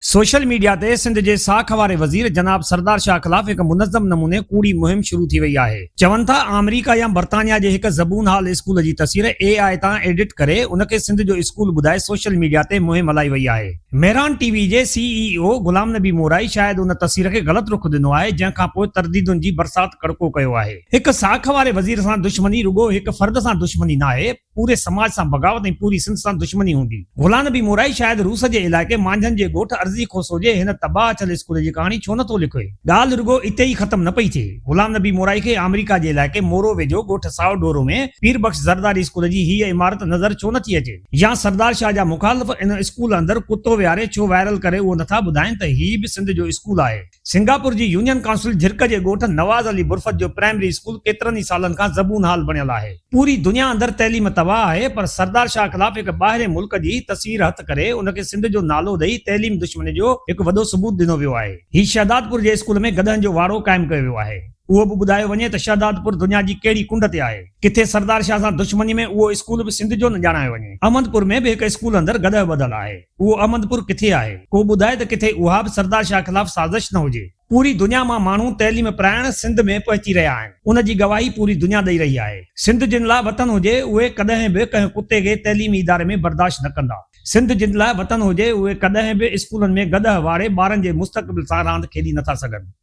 Social media تي سنڌ جي ساک واري وزير جناب سردار شاهه خلاف هڪ منظم نموني ڪوڙي مهم شروع ٿي وئي آهي. چون ٿا آمريڪا يا برطانيا جي هڪ زبون حال اسڪول جي تصوير اي آء تان ايڊٽ ڪري ان کي سنڌ جو اسڪول ٻڌائي سوشل ميڊيا تي مهم هلائي وئي آهي. مهراڻ ٽي وي جي سي اي او غلام نبي مورائي شايد ان تصوير کي غلط رخ ڏنو آهي جنهن کان پوء ترديدن جي برسات ڪڙڪو ڪيو آهي. هڪ ساک واري وزير سان دشمني رڳو هڪ فرد سان دشمني ناهي، پوري سماج سان بغاوت ۽ پوري سنڌ سان دشمني هوندي. غلام نبي مورائي شايد روس جي علائقي مانجهند جي ڳوٺ ارضي کوسو جي هن تباهه ٿيل اسڪول جي ڪهاڻي ڇو نه ٿو لکي؟ ڳالهه رڳو اتي ئي ختم نه پئي ٿئي. غلام نبي مورائي کي آمريڪا جي علائقي مورو ويجهو ڳوٺ سائو ڍورو ۾ پير بخش زرداري اسڪول جي هيء عمارت نظر ڇو نه ٿي اچي؟ يا سردار شاهه جا مخالف ان اسڪول اندر ڪتو ويهاري ڇو وائرل ڪري اهو نه ٿا ٻڌائين ته هي به سنڌ جو اسڪول آهي؟ سنگاپور جي يونين ڪائونسل جھرڪ جي ڳوٺ نواز علي برفت جو پرائمري اسڪول ڪيترن ئي سالن کان زبون حال بڻيل آهي. پوري دنيا اندر تعليم تباهه آهي پر سردار شاهه خلاف هڪ ٻاهرين ملڪ جي تصوير هٿ ڪري ان کي سنڌ جو نالو ڏئي تعليم دشمني جو هڪ وڏو ثبوت ڏنو ويو آهي. هي شهدادپور جي اسڪول ۾ گڏهن جو واڙو قائم ڪيو ويو آهي. اهو به ٻڌايو وڃي ته شهدادپور دنيا جي ڪهڙي ڪنڊ تي آهي. ڪٿي سردار شاهه سان دشمني ۾ اهو اسڪول به سنڌ جو نه ڄاڻايو وڃي. احمدپور ۾ به هڪ اسڪول اندر گڏهه ٻڌل آهي. اهو احمدپور ڪٿي آهي؟ ڪو ٻڌائي ته ڪٿي اها به سردار شاهه خلاف سازش نه هجي. پوري دنيا مان ماڻهو تعليم پرائڻ سنڌ ۾ پهچي رهيا آهن. ان جي گواهي پوري دنيا ڏئي رهي آهي. سنڌ جن لاء وطن هجي اهي ڪڏهن به ڪنهن ڪتي کي تعليمي اداري ۾ برداشت نه ڪندا. سنڌ جن لاء وطن هجي اهي ڪڏهن به اسڪولن ۾ گڏهه واڙي ٻارن جي مستقبل سان راند کيڏي نٿا سگهن.